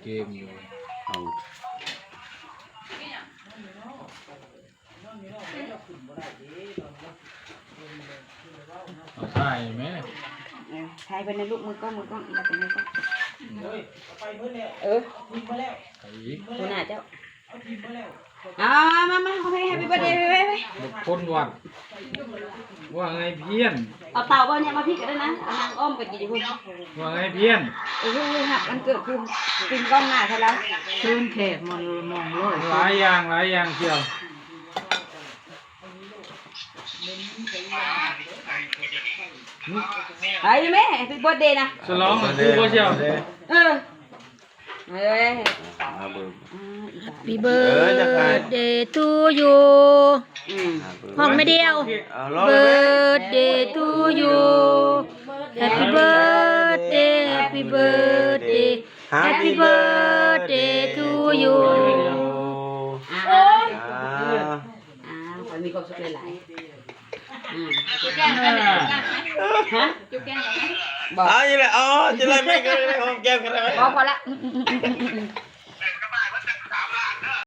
ເກມຢູ່ ເອົາ ເອົາຖ່າຍແມ່ ເອີ ຖ່າຍເພິ່ນໃນລູກ ມືກ້ອງ ມືກ້ອງ ອີ່ຫຍັງເປັນມືກ້ອງ ເອີ ໄປອີກ ຫົວໜ້າເຈົ້າ ເອົາ ມາ ມາ ມາ ເອົາເພງ Happy Birthday ໄປ ໄປ ໄປ ຄົນວັດ ວ່າໄງພຽນ ເອົາເຕົາບໍ່ ຍັບມາພີ້ກໍໄດ້ນະ ເອົານັ່ງອ້ອມກັນກິນຢູ່ພຸ້ນ ວ່າໄງພຽນ ເອີ ຮັບວັນເກີດພຸ້ນ ປິ່ນກ້ອງໜ້າໃສ່ລາວ ເຊີນແຂກມາມອງໂລດ ຫຼາຍຢ່າງ ຫຼາຍຢ່າງທ່ຽວ ໄປແມ່ Happy Birthday ນະ ສະຫຼອງກັບກູບໍ່ທ່ຽວ ເອີ. ເອີຍ ມາເບິ່ງ ອ່າ ອີ່ຕາ Happy ເອີ ຈັກ Birthday to you ອືມ ຮ້ອງແມ່ດຽວ ເອົາ ຮ້ອງເລີຍ Birthday to you Happy birthday Happy birthday Happy birthday to you ອ່າ ອ່າ ຂໍໃຫ້ມີຄວາມສຸກຫຼາຍໆ ອ່າ ຈູບແກ້ມກັນເດ້ ຮະ ຈູບແກ້ມກັນ ບໍ່ ເອົາອີກແລ້ວ ເອົາ ຈະໄດ້ແມ່ນກັນ ຫອມແກ້ມກັນ ບໍ່ ພໍລະ ອືມໆໆໆ